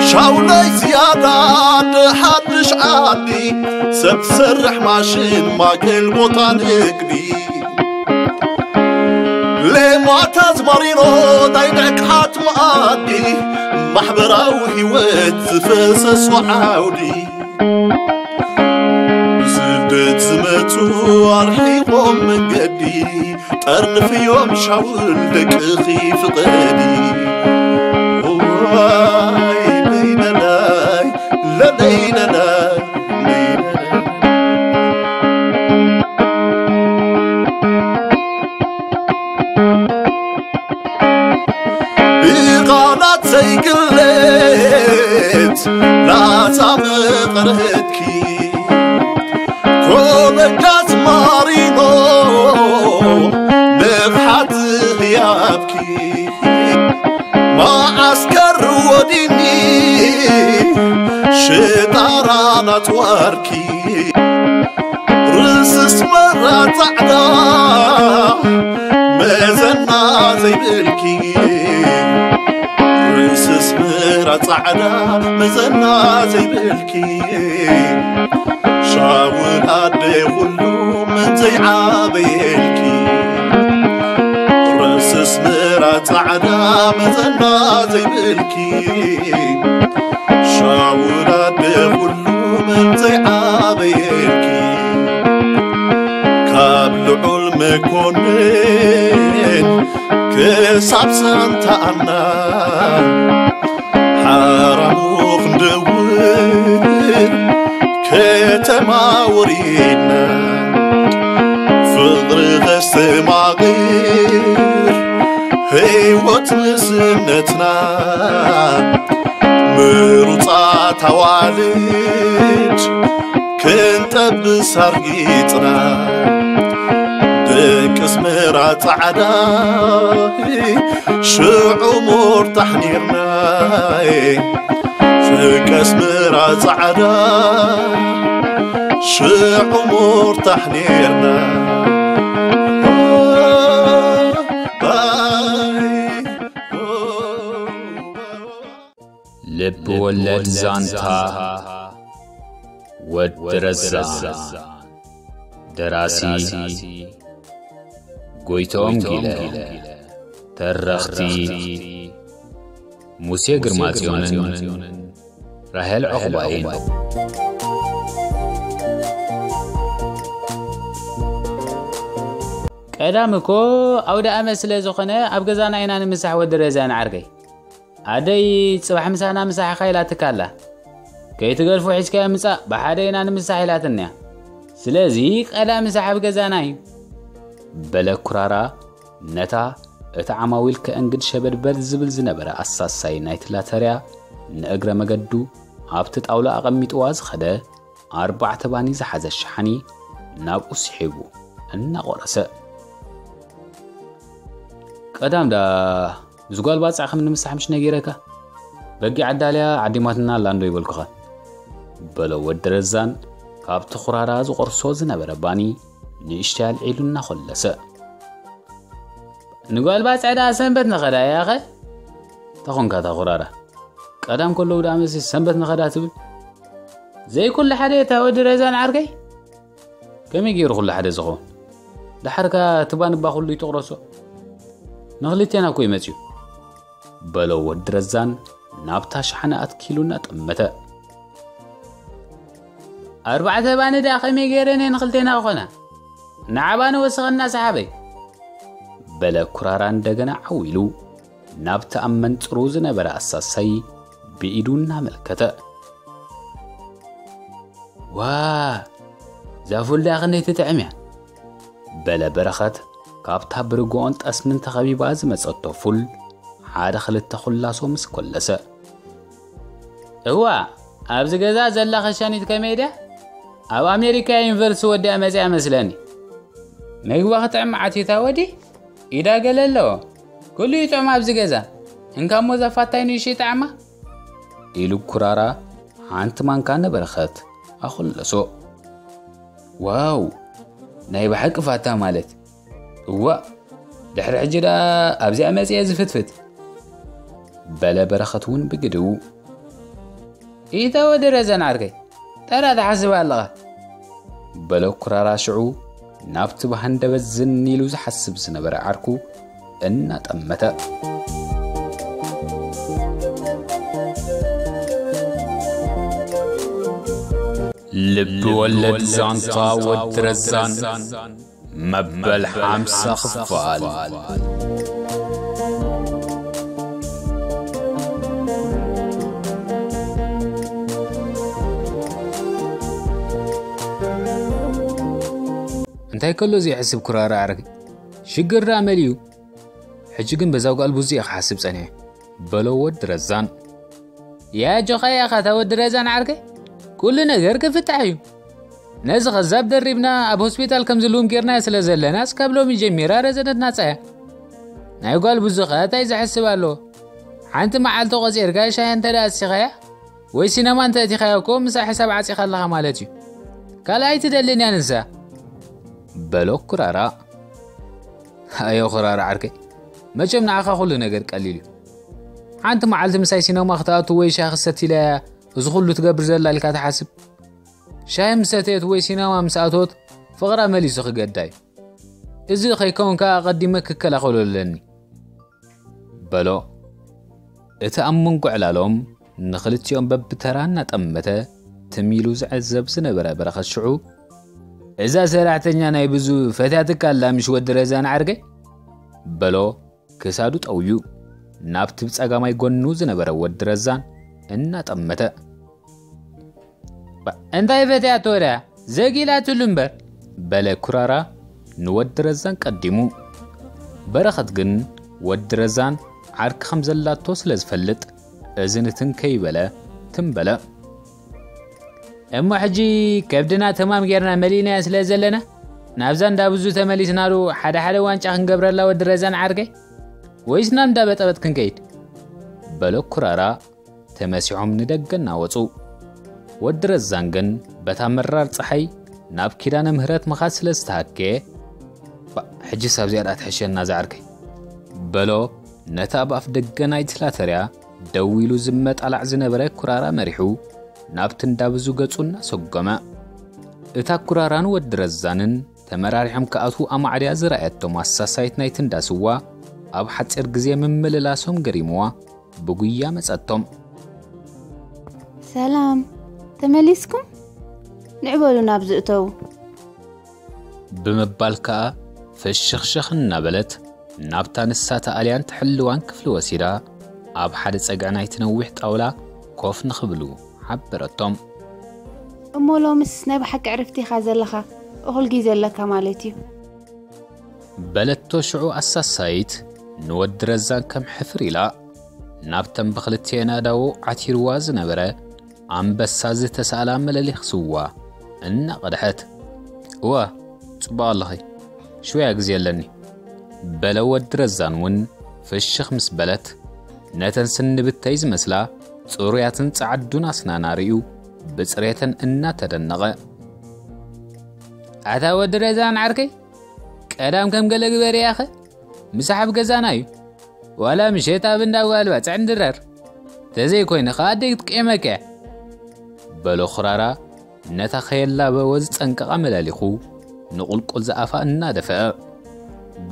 ሻውለይ ዝያዳ ድሓድሽ ዓዲ ሰብ ሰርሕ ማሽን ማገል ቦታ ንግዲ ሌማታት ማሪኖ ናይ ደቅሓት መኣዲ ማሕበራዊ ህይወት ዝፈሰሶ ዓውዲ ብስደት ዝመጹ ኣርሒቆም መንገዲ ጠርንፍዮም ሻውል ደቅኺ ፍቐዲ ዋይ ለይለላይ ለለይለላይ ብቓላት ዘይግለት ላዛ መቐረትኪ ኮለጃ ዝማሪኖ ንፍሓት ህያብኪ መዓስከር ወዲኒ ሽጣራ ናጽዋርኪ ርስስ መራ ጻዕዳ መዘና ዘይብልኪ ርስስ መራ ጻዕዳ መዘና ዘይብልኪ ሻውል ኣደ ኩሉ መን ዘይዓበየልኪ ርስስ መራ ጻዕዳ መዘና ዘይብልኪ ሻውል ኣደ ኩሉ መን ዘይዓበየልኪ ካብ ልዑል መኮንን ክሳብ ሳንታኣና ሓራሙ ክንደውል ከተማ ወሪድና ፍቕሪ ከስተማቕር ህይወት ምስነትና ምሩጻት ኣዋልድ ክንጠብስ ኣርጊጽና ደቂ ኣስመራ ጻዕዳ ሽዑ ሞርታሕ ኔርና ደቂ ኣስመራ ጻዕዳ ሽዑ ሞርታሕ ኔርና ልብ ወለድ ዛንታ ወዲ ረዛን። ደራሲ ጎይትኦም ጊለ። ተረኽቲ ሙሴ ግርማጽዮንን ራሄል ዕቑባይን። ቀዳም እኮ ኣውደ ኣመት ስለ ዝኾነ ኣብ ገዛና ኢና ንምሳሕ ወዲ ረዛን ዓርከይ። ኣደይ ጽባሕ ምሳና ምሳሕኻ ኢላትካ ኣላ። ከይትገድፎ ሒዝካዮ ምጻእ ብሓደ ኢና ንምሳሕ ኢላትንያ። ስለዚ ቀዳም ምሳሕ ኣብ ገዛና እዩ። በለ ኩራራ ነታ እቲ ዓማዊል ከእንግድ ሸበድበድ ዝብል ዝነበረ ኣሳሳይ ናይቲ ላተርያ ንእግረ መገዱ ኣብቲ ጣውላ ኣቐሚጥዋ ዝኸደ ኣርባዕተ ባኒ ዝሓዘ ሸሓኒ ናብኡ ስሒቡ እናቖረሰ። ቀዳም ደኣ ምስ ጓል ባጽዕ ከም ንምሳሕ ምሽ ነጊረካ? በጊዕ ኣዳልያ ዓዲማትና ኣላ እንዶ ይበልኩኻ። በሎ ወዲ ረዛን ካብቲ ኩራራ ዝቖርሶ ዝነበረ ባኒ ንእሽተይ ኣልዒሉ እናኾለሰ። ንጓል ባጽዕ ደኣ ሰንበት ንኸዳ እያ ኸ? ተኾንካ እታ ኩራራ። ቀዳም ከለዉ ደኣ መሲ ሰንበት ንኸዳ ትብል? ዘይኩሉ ሓደ እታ ወዲ ረዛን ዓርከይ? ከመይ ገይሩ ኩሉ ሓደ ዝኸውን? ደሓርካ እቲ ባንባ ኩሉ ይትቑረሶ? ንኽልቴና እኮ እዩ መጺኡ። በሎ ወዲ ረዛን ናብታ ሸሓነ ኣትኪሉ እናጠመተ። ኣርባዕተ ባኒ ደኣ ከመይ ገይረን እየ ንኽልቴና ክኾና? ንዓባኒ ወስኸና ሰሓበይ። በለ ኩራራ እንደገና ዓው ኢሉ ናብቲ ኣብ መንጽሩ ዝነበረ ኣሳሳይ ብኢዱ እናመልከተ። ዋ! እዛ ፉል ደኣ ክንደይ ትጥዕም እያ? በለ በረኸት ካብታ ብርግኦን ጠስምን ተኸቢባ ዝመጸቶ ፉል ሓደ ክልተ ኩላሶ ምስ ኮለሰ። እዋ፣ ኣብዚ ገዛ ዘላ ኸሻኒት ከመይ ድያ? ኣብ ኣሜሪካ ዩኒቨርሲቲ ወዲኣ መጺኣ መስለኒ። መግቢ ክጥዕም ዓቲታ ወዲ? ኢዳ ገለ ኣለዎ። ኩሉ ይጥዕም ኣብዚ ገዛ። እንካ እሞ እዛ ፋታይ ንእሽተይ ጣዕማ? ኢሉ ኩራራ ሓንቲ ማንካ ንበረኸት ኣኹለሶ። ዋው! ናይ ብሓቂ ፋታ ማለት። እዋእ፣ ድሕሪ ሕጂ ደኣ ኣብዚኣ መጺአ ዝፍትፍት። በለ በረኸት እውን ብግድኡ። ኢታ ወዲ ረዘን ዓርከይ፣ ጠራ ትሓስብ ኣለኻ። በሎ ኩራራ ሽዑ ናብቲ ብሃንደበት ዝን ኢሉ ዝሓስብ ዝነበረ ዓርኩ እናጠመተ። ልቢ ወለድ ዛንታ ወዲ ረዛን መበል ሓምሳ ክፋል። እንታይ ከሎ ዘይሕስብ ኩራራ ዓርኪ ሽግር ደኣ መሊኡ። ሕጂ ግን በዛ ጓል ቡዙ እየ ክሓስብ ጸኒሐ። በሎ ወዲ ረዛን። ያጆኻ ያኻ እታ ወዲ ረዛን ዓርከይ፣ ኩሉ ነገር ክፍታሕ እዩ። ነዚ ኸዛብ ደሪብና ኣብ ሆስፒታል ከም ዝልውም ጌርናዮ ስለ ዘለና፣ እስካብ ሎሚ ጀሚራ ረዘነት ናጻ እያ። ናይ ጓል ብዙ ኸ እንታይ ዝሕስብ ኣለዎ? ሓንቲ መዓልቲ ቆጺርካ ሻሂ እንተ ደኣ ኣስቲኻያ ወይ ሲነማ እንተ ኣቲኻያ እኮ ምሳ ሕሳብ ዓጺኻ ኣለኻ ማለት እዩ። ካልኣይ ትደልን እያ ንሳ። በሎ ኩራራ። ኣዮ ኩራራ ዓርከይ፣ መቸም ንዓኻ ኩሉ ነገር ቀሊል እዩ። ሓንቲ መዓልቲ ምሳይ ሲነማ ክትኣቱ ወይ ሻሂ ክሰቲ ኢላያ እዚ ኩሉ ትገብር ዘላ ኢልካ ትሓስብ? ሻሂ ምስ ሰተየት ወይ ሲነማ ምስ ኣተወት ፍቕራ መሊሱ ክገዳ እዩ። እዚ ከይከውን ከኣ ኣቐዲመ ክከላኸሎ ኣለኒ። በሎ። እቲ ኣብ መንጎ ዕላሎም ንኽልቲኦም በብተራ እናጠመተ ትም ኢሉ ዝዕዘብ ዝነበረ በረኸት ሽዑ፣ እዛ ሰራሕተኛ ናይ ብዙ ፈትያትካ ኣላ ምሽ ወዲ ረዛን ዓርከይ? በሎ ክሳዱ ጠውዩ ናብቲ ብጸጋማይ ጎኑ ዝነበረ ወዲ ረዛን እናጠመተ። ባ-፣ እንታይ ፈትያቶ ደኣ? ዘጊላትሉ እምበር። በለ ኩራራ ንወዲ ረዛን ቀዲሙ። በረኸት ግን ወዲ ረዛን ዓርኪ ከም ዘላቶ ስለ ዝፈልጥ፣ እዚ ንትንከይ በለ ትም በለ። እሞ ሕጂ ከብድና ተማም ጌርና መሊእናዮ ስለ ዘለና፣ ናብዛ እንዳ ብዙ ተመሊስናሉ ሓደ ሓደ ዋንጫ ክንገብረላ ወዲ ረዛን ዓርከይ? ወይስ ናብ እንዳ በጠበጥ ክንከይድ? በለ ኩራራ ተመሲሖም ንደገ እናወጹ። ወዲ ረዛን ግን በታ መራር ጸሓይ ናብ ኪዳነ ምህረት ምኻድ ስለ ዝተሃከየ፣ "ባ፣ ሕጅስ ኣብዚኣ ደኣ ትሕሸና ዝዓርከይ?" በሎ ነታ ኣብ ኣፍ ደገ ናይቲ ላተርያ ደው ኢሉ ዝመጣላዕ ዝነበረ ኩራራ መሪሑ ናብቲ እንዳ ብዙ ገጹ እናሰጎመ። እታ ኩራራን ወዲ ረዛንን ተመራሪሖም ክኣትዉ ኣማዕድያ ዝረኣየቶም ኣሳሳይት ናይቲ እንዳ ስዋ ኣብ ሓጺር ግዜ ምምልላሶም ገሪምዋ ብጉያ መጸቶም። "ሰላም፣ ተመሊስኩም? ንዕበሉ ናብ ዝእተዉ" ብምባል ከኣ ፍሽኽሽኽ እናበለት ናብታ ንሳ ተኣልያን ትሕልዋን ክፍሊ ወሲዳ ኣብ ሓደ ጸግዒ ናይቲ ነዊሕ ጣውላ ኮፍ ንኽብሉ ሓበረቶም። "እሞ ሎምስ ናይ ብሓቂ ዕርፍቲ ኢኻ ዘለኻ፣ እኹል ግዜ ኣለካ ማለት እዩ?" በለቶ ሽዑ ኣሳሳይት ንወዲ ረዛን ከም ሕፍር ኢላ ናብተን ብኽልቲኤን ኣእዳዉ ዓቲርዋ ዝነበረ ኣንበሳ ዝተሳእላ መለሊኽ ስዋ እናቐድሐት። "እወ፣ ጽቡቕ ኣለኺ፣ ሽወያ ግዜ ኣለኒ" በለ ወዲ ረዛን እውን ፍሽኽ ምስ በለት ነተን ስንብተይ ዝመስላ ጽሩያትን ጸዓዱን ኣስናና ርእዩ ብጽሬተን እናተደነቐ። "ኣታ ወዲ ረዛን ዓርከይ፣ ቀዳም ከም ገለ ግበር እያኸ፣ ምሳሕ ኣብ ገዛና እዩ። ዋላ ምሸት ኣብ እንዳ ጓል ባጽዕ እንድረር። ተዘይኮይኑ ኸኣ ኣደይ ክትቅየመካ እያ" በሎ ኹራራ ነታ ከየላበወ ዝጸንቀቓ መላሊኹ ንቑልቁል ዝኣፋ እናደፍአ።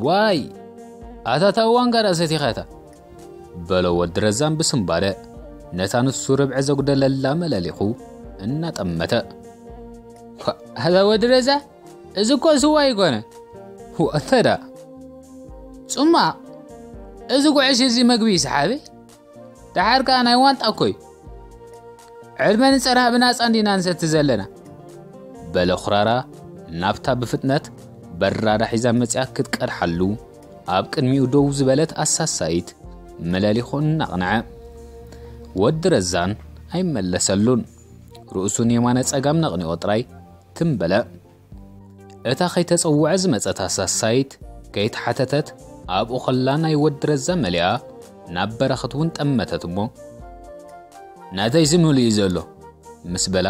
"ዋይ! ኣታ እታ ዋንጋ ደኣ ሰቲኻታ" በሎ ወዲ ረዛን ብስንባደ ነታ ንሱ ርብዒ ዘጉደለላ መላሊኹ እናጠመተ። "ኳ፣ ኣታ ወዲ ረዛ፣ እዚ እኮ ስዋ ኣይኮነ። ዋእ፣ እንታይ ደኣ? ጽማቕ፣ እዚ ጉዕሽ እዚ መግቢ እዩ ሰሓቢ። ደሓር ከኣ ናይ ዋንጣ እኮ እዩ። ዕድመ ንጸርሃ ብናጻ እንዲና ንሰቲ ዘለና" በለ ኹራራ ናብታ ብፍጥነት በራዳ ሒዛ መጺኣ ክትቀድሓሉ ኣብ ቅድሚኡ ደው ዝበለት ኣሳሳይት መለሊኹ እናቕንዐ። ወዲ ረዛን ኣይመለሰሉን። ርእሱ ንየማነ ጸጋም ነቕኒቖ ጥራይ ትም በለ። እታ ከይተጸውዐ ዝመጸት ኣሳሳይት ከይተሓተተት ኣብኡ ኸላ ናይ ወዲ ረዛ መሊኣ ናብ በረኸት እውን ጠመተት እሞ፣ "ናተይ ስም ምሉእ እዩ ዘሎ" ምስ በላ፣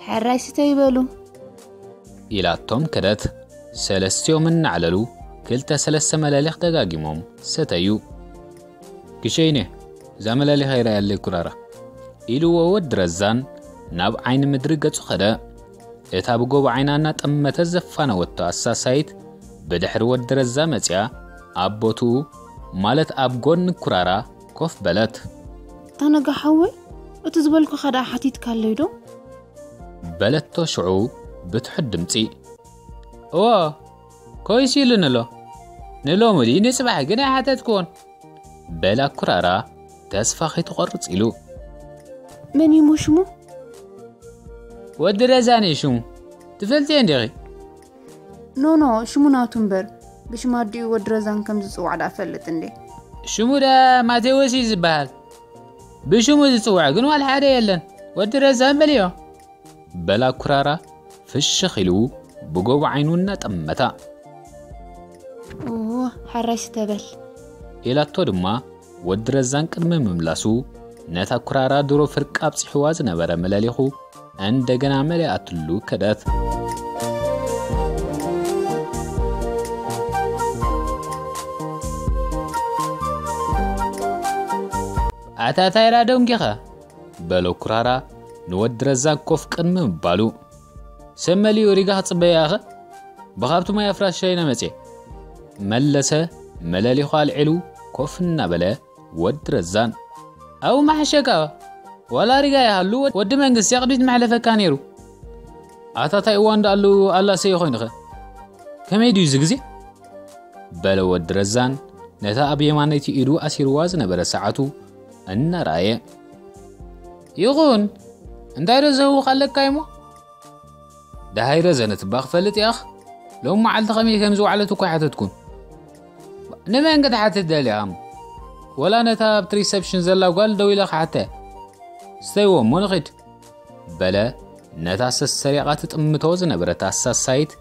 "ሕራይ ስተ ይበሉ" ኢላቶም ከደት። ሰለስቲኦም እናዕለሉ ክልተ ሰለስተ መለሊኽ ደጋጊሞም ሰተዩ። ግሸይነ፣ እዛ መለሊኻ ይረኣየለይ ኩራራ፣ ኢልዎ ወዲ ረዛን ናብ ዓይኒ ምድሪ ገጹ ኸደ። እታ ብጎቦ ዓይና እናጠመተ ዘፋነወቶ ኣሳሳይት ብድሕሪ ወዲ ረዛ መጺኣ ኣብ ቦትኡ፣ ማለት ኣብ ጎኒ ኩራራ ኮፍ በለት። ታነጋ ሓወይ፣ እቲ ዝበልኩኻ ደኣ ሓቲትካለይ ዶ? በለቶ ሽዑ ብትሑት ድምጺ። እዎ፣ ኮይስ ኢሉኒ ኣሎ። ንሎሚ ድዩ ንጽባሕ ግን ኣይሓተትክዎን። በላ ኩራራ ተስፋ ከይትቖርጽ ኢሉ። መን እዩ ሽሙ? ወዲ ረዛን እዩ ሽሙ። ትፈልጥዮ እንዲኺ? ኖ፣ ኖ፣ ሽሙ ናቱ እምበር፣ ብሽም ኣዲኡ ወዲ ረዛን ከም ዝጽዋዕ ደኣ እፈልጥ እንዴ? ሽሙ ደኣ ማቴዎስ እዩ ዝበሃል። ብሽሙ ዝጽዋዕ ግን ዋላ ሓደ የለን። ወዲ ረዛን በልዮ። በላ ኩራራ ፍሽኽ ኢሉ ብጎቦ ዓይኑ እናጠመታ። ኦ፣ ሓራይ ስተበል። ኢላቶ ድማ ወዲ ረዛን ቅድሚ ምምላሱ ነታ ኩራራ ድሮ ፍርቂ ኣብጺሕዋ ዝነበረ መለሊኹ እንደገና መሊኣትሉ ከደት። ኣታ ታይ ራደው እንዲኻ? በሎ ኩራራ ንወዲ ረዛን ኮፍ ቅድሚ ምባሉ። ሰብ መሊኡ ሪጋ ክጽበያ እኸ? ብኻብቲ ማይ ኣፍራሻ ኢና መጽየ። መለሰ መለሊኹ ኣልዒሉ ኮፍ እናበለ ወዲ ረዛን። ኣብኡ መሓሸካ ዋላ ሪጋ ይሃሉ ወዲ መንግስቲ ኣቕድሚት መሕለፈካ ነይሩ። ኣታ ታይ እዋን ደኣሉ ኣላሰየ ኮይኑኸ? ከመይ ድዩ እዚ ግዜ? በለ ወዲ ረዛን ነታ ኣብ የማነይቲ ኢዱ ኣሲርዋ ዝነበረ ሰዓቱ እናረኣየ። ይኹን፣ እንታይ ዶ ዘህውኽ ኣለካ እሞ? ደሃይ ረዘነት እባ ክፈልጥ ኢኻ። ሎም መዓልቲ ከመይ ከም ዝወዓለት እኮ ኣይሓተትኩን። ንመን ክትሓትት ደሊኻ እሞ? ወላ ነታ ኣብቲ ሪሰፕሽን ዘላ ጓል ደው ኢለ ክሓተ። ስተይዎ እሞ ንኺድ። በለ ነታ ሰሰሪቓ ትጥምቶ ዝነበረት ኣሳሳይት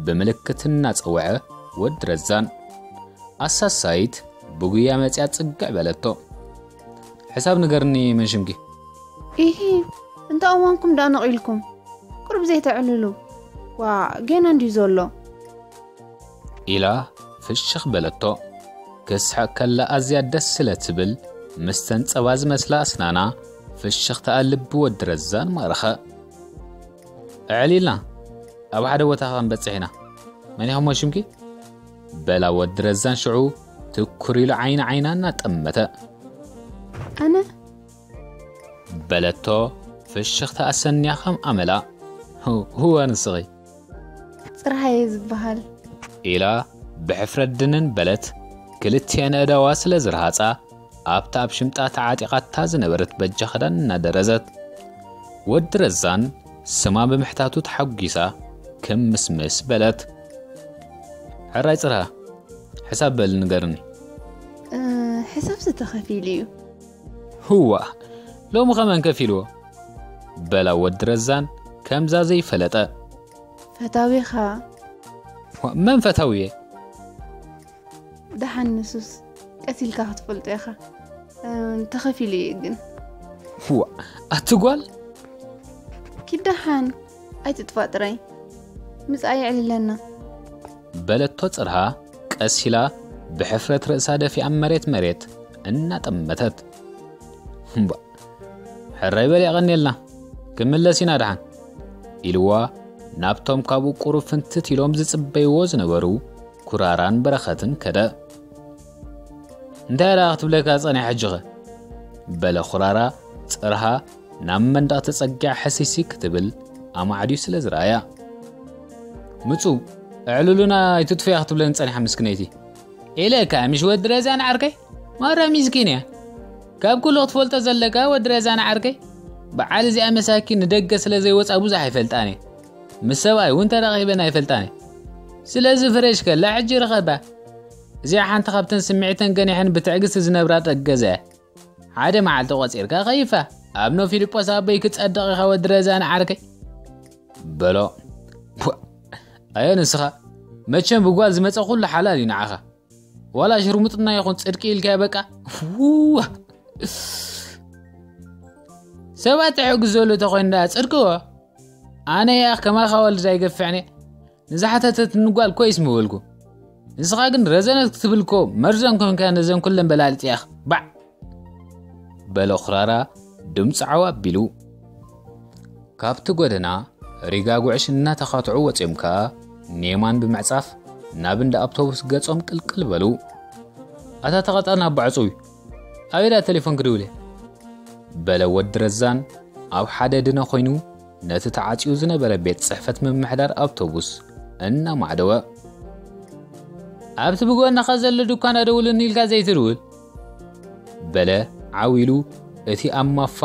ብምልክት እናጸውዐ ወዲ ረዛን። ኣሳሳይት ብጉያ መጽያ ጽግዕ በለቶ። ሕሳብ ንገርኒ መን ሽምኪ? ኢሂ፣ እንተ እዋንኩም ደኣ ነቒልኩም። ቁሩብ ዘይተዕልሉ። ዋ፣ ጌና እንድዩ ዘሎ። ኢላ ፍሽኽ በለቶ። ክስሕቕ ከላ ኣዝያ ደስ ስለ ትብል፣ ምስተን ጸባ ዝመስላ ኣስናና ፍሽኽታኣ ልቢ ወዲ ረዛን ማረኸ። ኣዕሊልና ኣብ ሓደ ቦታ ክንበጽሕ ኢና። መን ኢኹም ሽምኪ? በላ ወዲ ረዛን ሽዑ ትኩር ኢሉ ዓይኒ ዓይና እናጠመተ። ኣነ? በለቶ ፍሽኽታ ኣሰንያ ከም ኣመላ። ህወ ንስኺ? ጽርሃየ ዝበሃል። ኢላ ብሕፍረት ድንን በለት። ክልቲኤን ኣእዳዋ ስለ ዝረሃጻ ኣብታ ኣብ ሽምጣ ተዓጢቓታ ዝነበረት በጃ ክዳን እናደረዘት። ወዲ ረዛን ስማ ብምሕታቱ ተሓጒሳ ክምስምስ በለት። ሕራይ ጽርሃ፣ ሕሳብ በል ንገርኒ። እ፣ ሕሳብሲ ተኸፊሉ እዩ። ህዋ፣ ሎሚ ኸመን ከፊልዎ? በላ ወዲ ረዛን ከምዛ ዘይፈለጠ። ፈታዊኻ። ዋ፣ መን ፈታውየ? ደሓን ንሱስ ቀስ ኢልካ ክትፈልጦ ኢኻ። እ፣ ተኸፊሉ እዩ ግን። ዋ፣ ኣቲ ጓል። ኪድ ደሓን ኣይትጥፋእ ጥራይ። ምጻእ የዕልለና። በለቶ ጽርሃ ቀስ ኢላ ብሕፍረት ርእሳ ደፊኣ መሬት መሬት እናጠመተት። እምባ፣ ሕራይ በል የቐንየልና፣ ክንምለስ ኢና ደሓን፣ ኢልዋ ናብቶም ካብኡ ቁሩብ ፍንትት ኢሎም ዝጽበይዎ ዝነበሩ ኩራራን በረኸትን ከደ። እንታይ ደኣ ክትብለካ ጸኒሓ ሕጂኸ? በለ ኩራራ ጽርሃ ናብ መንደቕ ተጸጊዓ ሕሲሲ ክትብል ኣማዕድዩ ስለ ዝረኣያ። ምጹ፣ ኣዕልሉና ኣይትጥፍያ ክትብለኒ ጸኒሓ ምስክነይቲ። ኢለካ ምሽ ወዲ ረዛን ዓርከይ? ማራ ሚስኪን እያ። ካብ ኩሉ ክትፈልጦ ዘለካ ወዲ ረዛን ዓርከይ፣ በዓል እዚኣ መሳኪን ንደገ ስለ ዘይወጻ ብዙሕ ኣይፈልጣን እየ። ምስ ሰብኣይ እውን ተራኺበን ኣይፈልጣን እየ። ስለዚ ፍረሽ ከላ ሕጂ ርኸባ። እዚኣ ሓንቲ ካብተን ስምዒተን ገኒሐን ብትዕግስቲ ዝነብራ ደገ እያ። ሓደ መዓልቲ ቆጺርካ ከይፋ። ኣብ ኖ ፊልጶስ ኣቦይ ክጸድቕ ኢኻ ወዲ ረዛን ዓርከይ። በሎ። ቧ፣ ኣየ ንስኻ፣ መቸም ብጓል ዝመጸ ኩሉ ሓላል እዩ ንዓኻ። ዋላ ሽርሙጥና ይኹን ጽድቂ ኢልካዮ በቃ። ውዋ። ሰባት ትሕግዘሉ ተኾይኑ ደኣ ጽድቅዎ። ኣነ ያኽ ከማኻ ወልድ ኣይገፍዕን እየ። ንዝሓተተትኒ ጓል ኮይስ ምበልኩ። ንስኻ ግን ረዘነት ክትብል እኮ መርዘን ኮንካ ነዘን ኩለን በላልጥያኽ። ባዕ! በለ ኩራራ ድምፂ ዓው ኣቢሉ። ካብቲ ጎደና ሪጋ ጉዕሽ እናተኻትዑ ወፂኦም ከኣ ንየማን ብምዕፃፍ ናብ እንዳ ኣውቶቡስ ገፆም ቅልቅል በሉ። ኣታ ተቐጣና ኣቦ ዕፁብ እዩ። ኣበይ ደኣ ቴሌፎን ክድውል እየ? በለ ወዲ ረዛን ኣብ ሓደ ድነ ኮይኑ ነቲ ተዓፅዩ ዝነበረ ቤት ፅሕፈት ምምሕዳር ኣውቶቡስ እናማዕደወ። ኣብቲ ብጎንኻ ዘሎ ድኳን ኣደውልኒ ኢልካ ዘይትድውል? በለ ዓው ኢሉ እቲ ኣብ ማፋ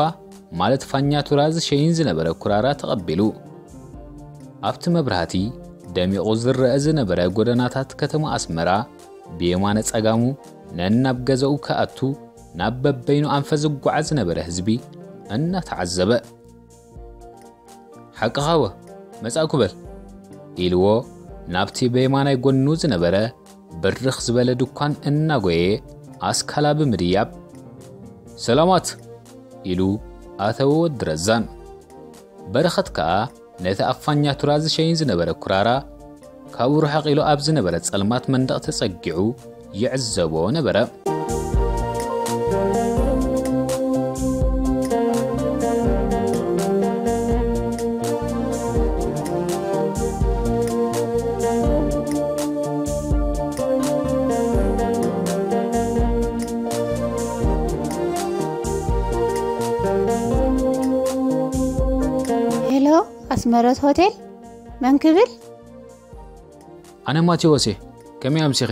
ማለት ፋኛቱራ ዝሸይን ዝነበረ ኩራራ ተቐቢሉ። ኣብቲ መብራህቲ ደሚቑ ዝረአ ዝነበረ ጎደናታት ከተማ ኣስመራ ብየማነ ጸጋሙ ነናብ ገዛኡ ክኣቱ ናብ በበይኑ ኣንፈት ዝጓዓዝ ዝነበረ ህዝቢ እናተዓዘበ። ሓቅኻወ መጻእኩ በል ኢልዎ ናብቲ በየማናይ ጎኑ ዝነበረ ብርኽ ዝበለ ድኳን እናጎየ ኣስካላ ብምድያብ ሰላማት ኢሉ ኣተወ ወዲ ረዛን። በረኸት ከኣ ነቲ ኣብ ፋኛቱራ ዝሸይን ዝነበረ ኩራራ ካብኡ ርሕቕ ኢሉ ኣብ ዝነበረ ጸልማት መንደቕ ተጸጊዑ ይዕዘቦ ነበረ። ሄሎ፣ ኣስመረት ሆቴል? መን ክብል? ኣነ ማቴዎስ እየ። ከመይ ኣምሲኺ?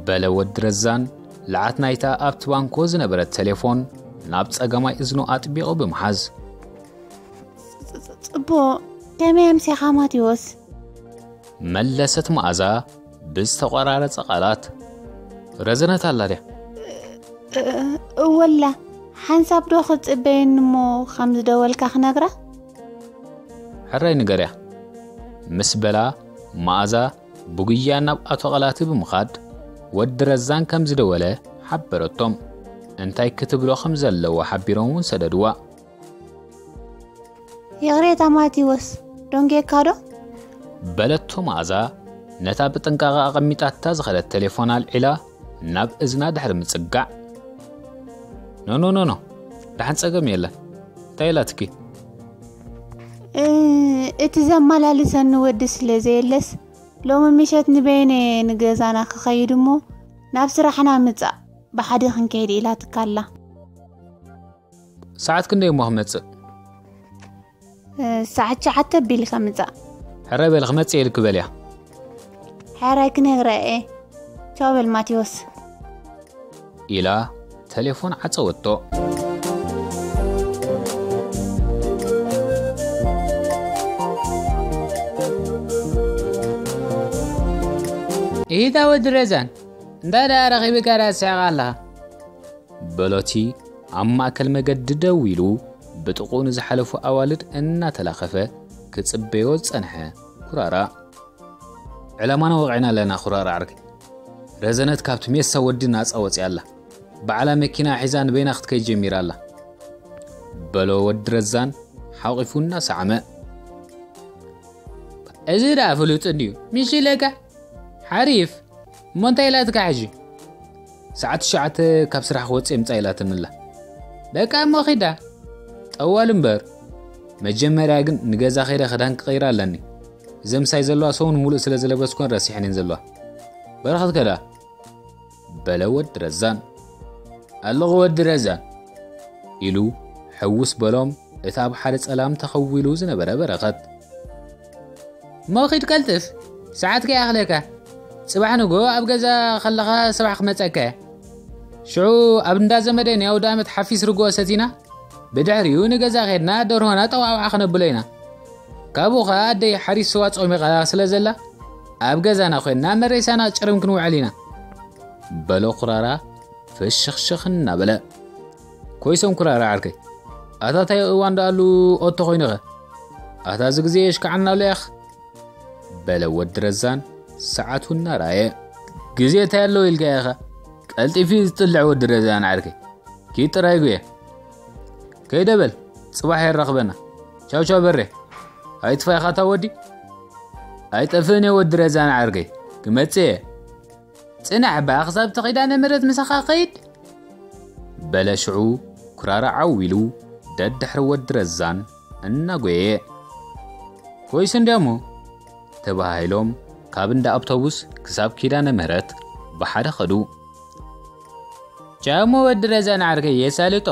በለ ወዲ ረዛን ለዓት ናይታ ኣብቲ ባንኮ ዝነበረት ቴሌፎን ናብ ጸጋማይ እዝኑ ኣጥቢቑ ብምሓዝ። ጽ-፣ ጽ-፣ ጽቡቕ። ከመይ ኣምሲኻ ማቴዎስ? መለሰት መኣዛ ብዝተቖራረጸ ቃላት። ረዘነት ኣላ ድያ? እ-፣ እወላ። ሓንሳብ ዶ ክትጽበየኒ እሞ ከም ዝደወልካ ክነግራ? ሕራይ ንገርያ። ምስ በላ መኣዛ ብጉያ ናብ ኣቶ ቐላቲ ብምኻድ ወዲ ረዛን ከም ዝደወለ ሓበረቶም። እንታይ ክትብሎ ከም ዘለዎ ሓቢሮም እውን ሰደድዋ። ይቕሬታ ማቴዎስ፣ ደንጌካ ዶ? በለቶ መኣዛ ነታ ብጥንቃቐ ኣቐሚጣታ ዝኸደት ቴሌፎን ኣልዒላ ናብ እዝና ድሕሪ ምጽጋዕ። ኖ፣ ኖ፣ ኖ፣ ኖ፣ ደሓን ጸገም የለን። እንታይ ኢላትኪ? እ፣ እቲ ዘመላልሰኒ ወዲ ስለ ዘየለስ፣ ሎሚ ምሸት ንበይነ ንገዛና ክኸይድ እሞ፣ ናብ ስራሕና ምጻእ፣ ብሓደ ክንከይድ ኢላትካ ኣላ። ሰዓት ክንደይ እሞ ክመጽእ? እ፣ ሰዓት ትሽዓተ ቢልካ ምጻእ። ሕራይ በል ክመጽእ ኢልኪ በልያ። ሕራይ ክነግራ እየ። ቻው በል ማቴዎስ። ኢላ ተሌፎን ዓጸወቶ። ኢሂታ ወዲ ረዛን፣ እንታይ ደኣ ረኺብካ ደኣ ትስሕቕ ኣለኻ? በሎቲ ኣብ ማእከል መገዲ ደው ኢሉ ብጥቕኡ ንዝሓለፉ ኣዋልድ እናተላኸፈ ክጽበዮ ዝጸንሐ ኩራራ። ዕላማና ወቒዕና ኣለና ኩራራ ዓርከይ። ረዘነት ካብቲ ሜሳ ወዲ ናጻ ወጺኣ ኣላ። ባዕላ መኪና ሒዛ ንበይና ክትከይድ ጀሚራ ኣላ። በሎ ወዲ ረዛን ሓቒፉ እናሰዓመ። እዚ ደኣ ፍሉጥ እንድዩ። ምሽ ኢለካ። ሓሪፍ። እሞ እንታይ ኢላትካ ሕጂ? ሰዓት ትሽዓተ ካብ ስራሕ ክወጽእ ምጻእ ኢላትኒ ኣላ። በቃ እሞ ኺዳ። ጠዋል እምበር። መጀመርያ ግን ንገዛ ኸይደ ክዳን ክቕይር ኣለኒ። እዘ ምሳይ ዘለዋ ሰሙን ሙሉእ ስለ ዝለበስኩን ረሲሐን እየን ዘለዋ። በረኸት ከዳ? በለ ወዲ ረዛን። ኣለኹ ወዲ ረዛን። ኢሉ ሕውስ በሎም እታ ኣብ ሓደ ጸላም ተኸዊሉ ዝነበረ በረኸት። እሞ ኺድ ቀልጥፍ፣ ሰዓት ከይኣኽለካ። ጽባሕ ንግሆ ኣብ ገዛ ኸለኻ ስራሕ ክመጸካ እየ። ሽዑ ኣብ እንዳ ዘመደይ ናይ ኣውደ ኣመት ሓፊስ ርግኦ ሰቲና፣ ብድሕሪኡ ንገዛ ኸድና ደርሆና ጠዋዕዋዕ ኸነብሎ ኢና። ካብኡ ኸኣ ኣደይ ሓሪስ ስዋ ጾሚቓ ስለ ዘላ፣ ኣብ ገዛና ኾይንና መሬሳና ጭርም ክንውዕል ኢና። በሎ ኩራራ ፍሽኽሽኽ እናበለ። ኮይሶም ኩራራ ዓርከይ፣ ኣታ እንታይ እዋን ደኣሉ ኦቶ ኮይኑኸ? ኣታ እዚ ግዜ የሽካዓና ኣሎ ያኽ። በለ ወዲ ረዛን ሰዓቱ እናረኣየ። ግዜ እንታይ ኣለዎ ኢልካ ኢኻ? ቀልጢፉ እዩ ዝጥልዕ ወዲ ረዛን ዓርከይ። ኪድ ጥራይ ጉየ። ከይደ በል፣ ጽባሕ የራኽበና። ቻው ቻው በሬ። ኣይጥፋ ኢኻ እታ ወዲ። ኣይጠፍእን እየ ወዲ ረዛን ዓርከይ፣ ክመጽእ እየ። ጽናሕ እባ ክሳብ እቲ ኪዳነ ምሕረት ምሳኻ ከይድ። በለ ሽዑ ኩራራ ዓው ኢሉ ደድሕሪ ወዲ ረዛን እናጎየየ። ኮይስ እንድያሞ ተባሂሎም ካብ እንዳ ኣውቶቡስ ክሳብ ኪዳነ ምህረት ብሓደ ኸዱ። ቻሞ ወዲ ረዛን ዓርከይ የሳልጦ፣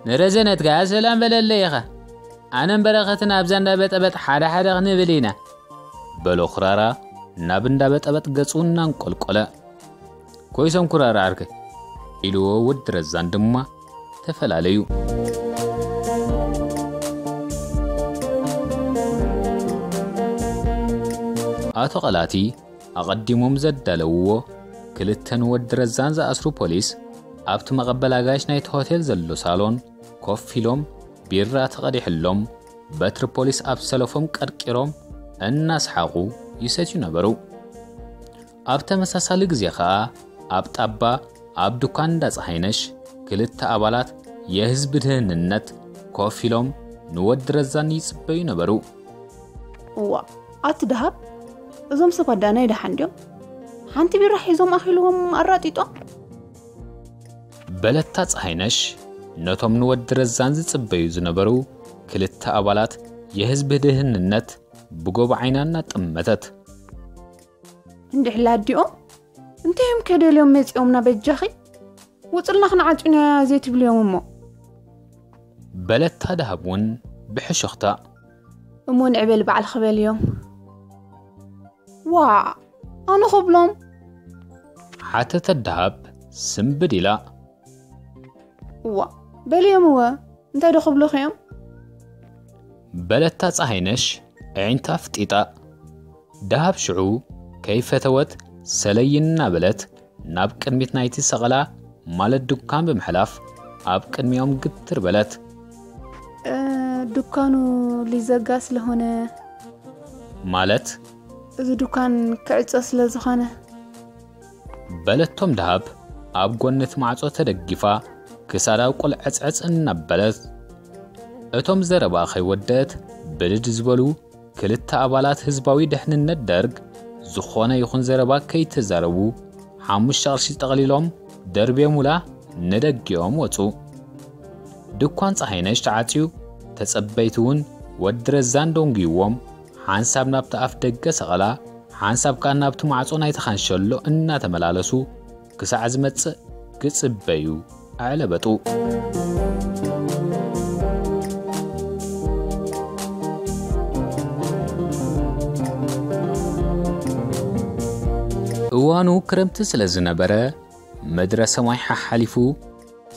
ንረዘነት ከኣ ሰላም በለለይ ኢኻ። ኣነን በረኸትን ኣብዛ እንዳ በጠበጥ ሓደ ሓደ ክንብል ኢና። በሎ ኩራራ ናብ እንዳ በጠበጥ ገጹ እናንቆልቆለ። ኮይሶም ኩራራ ዓርከይ ኢልዎ ወዲ ረዛን ድማ ተፈላለዩ። ኣቶ ቐላቲ ኣቐዲሞም ዘዳለውዎ ክልተ ንወዲ ረዛን ዝኣስሩ ፖሊስ ኣብቲ መቐበል ኣጋይሽ ናይቲ ሆቴል ዘሎ ሳሎን ኮፍ ኢሎም ቢራ ተቐዲሕሎም በትሪ ፖሊስ ኣብ ሰለፎም ቀርቂሮም እናስሓቑ ይሰትዩ ነበሩ። ኣብ ተመሳሳሊ ግዜ ኸኣ ኣብ ጣባ ኣብ ድኳን እንዳ ፀሃይነሽ ክልተ ኣባላት የህዝቢ ድህንነት ኮፍ ኢሎም ንወዲ ረዛን ይጽበዩ ነበሩ። እዋ፣ ኣቲ ደሃብ፣ እዞም ሰባት ደኣ ናይ ደሓን ድዮም? ሓንቲ ቢራ ሒዞም ኣኺልዎም ኣራጢጦም? በለታ ፀሃይነሽ ነቶም ንወዲ ረዛን ዝጽበዩ ዝነበሩ ክልተ ኣባላት የህዝቢ ድህንነት ብጎቦ ዓይና እናጠመተት። እንድሕላ ኣዲኦም እንታይ እዮም ከደልዮም መጺኦምና በጃኺ? ውጽልና ክንዓጽዩና ዘይትብልዮም እሞ። በለታ ደሃብ እውን ብሕሹኽታ። እሞ ንዕበል ባዕልኺ በልዮም። ዋ፣ ኣነ ክብሎም? ሓተተት ደሃብ ስምብድ ኢላ። እዋ፣ በልዮም እወ፣ እንታይ ዶ ክብሉኺ እዮም? በለታ ፀሃይነሽ ኣዒንታ ኣፍጢጣ። ደሃብ ሽዑ ከይፈተወት ሰለይ እናበለት ናብ ቅድሚት ናይቲ ሰቐላ ማለት ድኳን ብምሕላፍ ኣብ ቅድሚኦም ግትር በለት። እ፣ ድኳኑ ሊዘጋ ስለሆነ። ማለት? እዚ ድኳን ክዕጾ ስለ ዝኾነ። በለቶም ደሃብ ኣብ ጎኒ እቲ ማዕጾ ተደጊፋ ክሳዳ ቁልዕጽዕጽ እናበለት። እቶም ዘረባ ከይወደት ብድድ ዝበሉ ክልተ ኣባላት ህዝባዊ ድሕንነት ደርግ ዝኾነ ይኹን ዘረባ ከይተዛረቡ ሓሙሽተ ቅርሺ ጠቕሊሎም ደርብዮሙላ ንደጊኦም ወጹ። ድኳን ፀሃይነሽ ተዓጽዩ፣ ተጸበይቲ እውን ወዲ ረዛን ደንጉይዎም ሓንሳብ ናብቲ ኣፍ ደገ ሰቐላ፣ ሓንሳብ ከኣ ናብቲ ማዕጾ ናይቲ ካንሸሎ እናተመላለሱ ክሳዕ ዝመጽእ ክጽበዩ ኣዕለበጡ። እዋኑ ክረምቲ ስለ ዝነበረ፣ ምድረ ሰማይ ሓሓሊፉ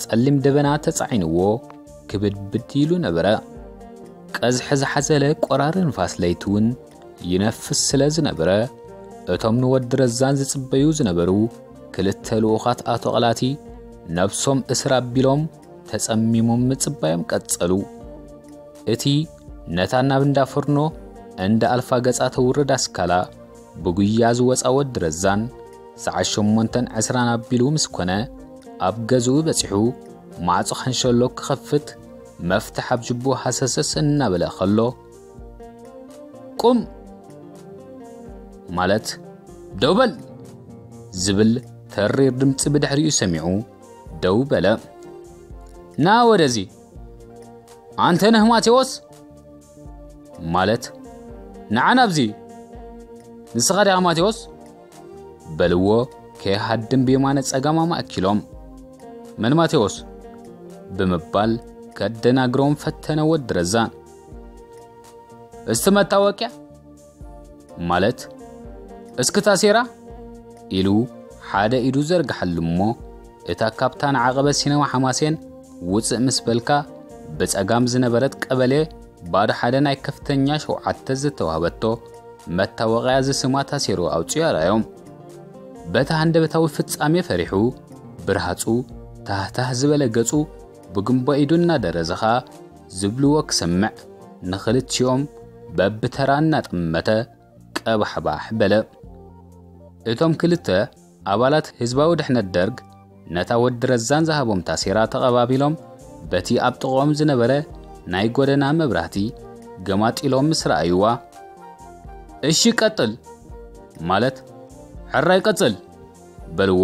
ጸሊም ደበና ተጻዒንዎ ክብድብድ ኢሉ ነበረ። ቀዝሒ ዝሓዘለ ቆራሪ ንፋስ ለይቲ እውን ይነፍስ ስለ ዝነበረ፣ እቶም ንወዲ ረዛን ዝጽበዩ ዝነበሩ ክልተ ልኡኻት ኣቶ ቐላቲ ነብሶም እስር ኣቢሎም ተጸሚሞም ምጽባዮም ቀጸሉ። እቲ ነታ ናብ እንዳ ፍርኖ እንዳ ኣልፋ ገጻ ተውርድ ኣስካላ ብጉያ ዝወጻ ወዲ ረዛን ሰዓት ሸሞንተን ዕስራን ኣቢሉ ምስ ኮነ፣ ኣብ ገዝኡ በጺሑ ማዕጾ ካንሸሎ ክኸፍት መፍትሕ ኣብ ጅቡ ሃሰሰስ እናበለ ከሎ፣ ቁም! ማለት፣ ደው በል! ዝብል ተሪር ድምጺ ብድሕሪኡ ሰሚዑ ደው በለ። ና ወደዚ! ኣንተ ነህ ማቴዎስ? ማለት፣ ንዓ ናብዚ! ንስኻ ዲኻ ማቴዎስ? በልዎ ከይሃድም ብየማነ ጸጋም ኣማእኪሎም። መን ማቴዎስ? ብምባል ከደናግሮም ፈተነ ወዲ ረዛን። እስቲ መታወቅያ? ማለት፣ እስኪ ታሴራ? ኢሉ ሓደ ኢዱ ዘርግሓሉ እሞ፣ እታ ካብታ ንዓቐበት ሲነማ ሓማሴን ውጽእ ምስ በልካ፣ ብጸጋም ዝነበረት ቀበሌ ባዶ ሓደ ናይ ከፍተኛ ሸውዓተ ዝተዋህበቶ መታወቕያ ዝስማ ታሴሩ ኣውጺኡ ኣርኣዮም። በቲ ሃንደበታዊ ፍጻሜ ፈሪሑ፣ ብርሃጹ ታህታህ ዝበለ ገጹ ብግንቦ ኢዱ እናደረዘ ኸኣ ዝብልዎ ክሰምዕ ንኽልቲኦም በብተራ እናጠመተ ቀባሕባሕ በለ። እቶም ክልተ ኣባላት ህዝባዊ ድሕነት ደርግ ነታ ወዲ ረዛን ዝሃቦም ታሴራ ተቐባቢሎም በቲ ኣብ ጥቕኦም ዝነበረ ናይ ጎደና መብራህቲ ገማጢሎም ምስ ረኣይዋ፣ እሺ ቀጥል፣ ማለት ሕራይ ቀጽል በልዎ።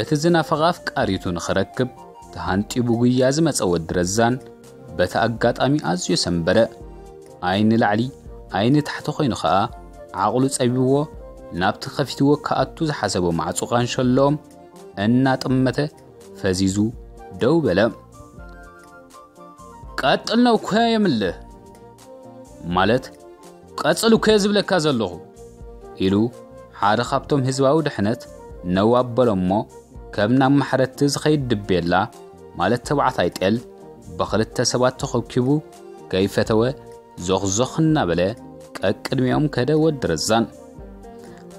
እቲ ዝናፈቐ ኣፍቃሪቱ ንኽረክብ ተሃንጢቡ ጉያ ዝመጸ ወዲ ረዛን በቲ ኣጋጣሚ ኣዝዩ ሰንበደ። ኣይኒ ላዕሊ ኣይኒ ታሕቲ ኮይኑ ኸኣ ዓቕሉ ጸቢብዎ ናብቲ ከፊትዎ ክኣቱ ዝሓሰቦ ማዕጾ ቃንሸሎም እናጠመተ ፈዚዙ ደው በለ። ቀጥል ነው እኮ የምልህ፣ ማለት ቀጽል እኮ እየ ዝብለካ ዘለኹ ኢሉ ሓደ ካብቶም ህዝባዊ ድሕነት ነው ኣበሎ እሞ ከም ናብ ማሕረድቲ ዝኸይድ ድቤላ ማለት ተባዕታይ ጤል ብኽልተ ሰባት ተኸብኪቡ ከይፈተወ ዞኽዞኽ እናበለ ቀቅድሚኦም ከደ ወዲ ረዛን።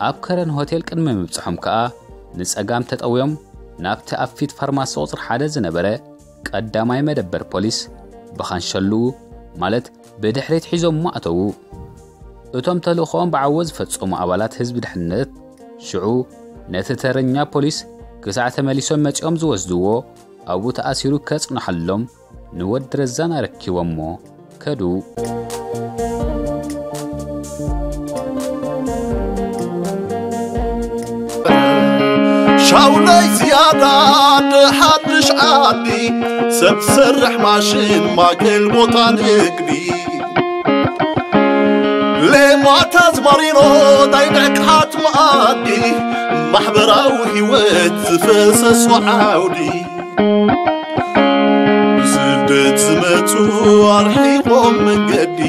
ኣብ ከረን ሆቴል ቅድሚ ምብጽሖም ከኣ ንጸጋም ተጠውዮም ናብቲ ኣብ ፊት ፋርማሲ ቁጽሪ ሓደ ዝነበረ ቀዳማይ መደበር ፖሊስ ብኻንሸልኡ ማለት ብድሕሪት ሒዞሞ ኣተዉ። እቶም ተልእኾኦም ብዓወት ዝፈጸሙ ኣባላት ህዝቢ ድሕነት ሽዑ ነቲ ተረኛ ፖሊስ ክሳዕ ተመሊሶም መጺኦም ዝወስድዎ ኣብኡ ተኣሲሩ ከጽንሓሎም ንወዲ ረዛን ኣረኪቦሞ ከዱ። ሻውለይ ዝያዳ ድሓድሽ ዓዲ ሰብ ዝሰርሕ ማሽን ማእከል ቦታ ንግዲ ሌማታ ዝማሪኖ ናይ ንዕቅሓት መኣዲ ማሕበራዊ ህይወት ዝፈሰሶ ዓውዲ ብስደት ዝመጹ ኣርሒቖም መንገዲ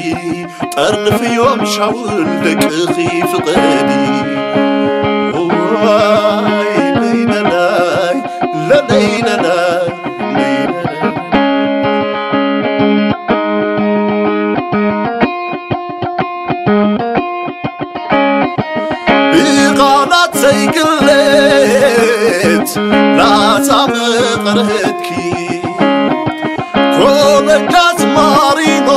ጠርንፍዮም ሻውል ደቅኺ ፍቐዲ ዋይ ለይለላይ ለለይለላይ ብቓላት ዘይግለት ላዛ መቐረትኪ ኮለጃ ዝማሪኖ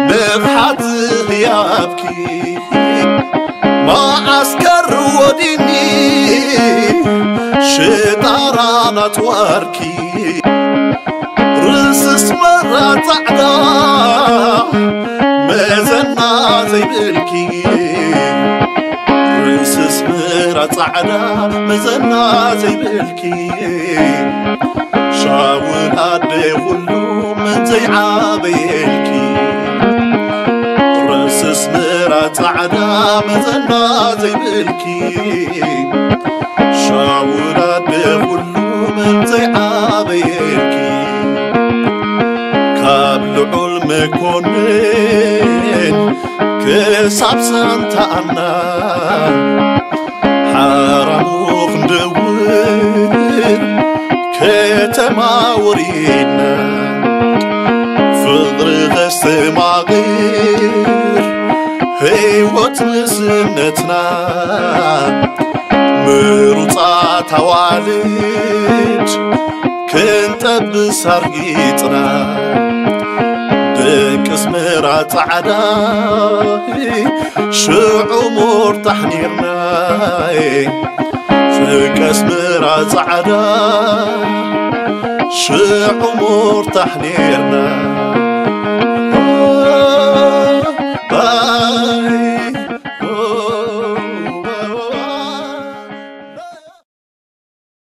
ንፍሓት ህያብኪ መዓስከር ወዲኒ ሽጣራ ናትዋርኪ ርስስ መራ ጻዕዳ መዘና ዘይብልኪ ርስስ መራ ጻዕዳ መዘና ዘይብልኪ ሻውል ኣደ ኩሉ መን ዘይዓበየልኪ ርስስ መራ ጻዕዳ መዘና ዘይብልኪ ሻውል ኣደ ኩሉ መን ዘይዓበየልኪ ካብ ልዑል መኮንን ክሳብ ሳንታኣና ሓራሙ ክንደውር ከተማ ወሪድና ፍቕሪ ከስተማቕር ህይወት ምስነትና ምሩፃት ኣዋልድ ክንጠብስ ኣርጊፅና ደቂ ኣስመራ ፃዕዳ ሽዑ ሞርታሕ ኔርና ደቂ ኣስመራ ፃዕዳ ሽዑ ሞርታሕ ኔርና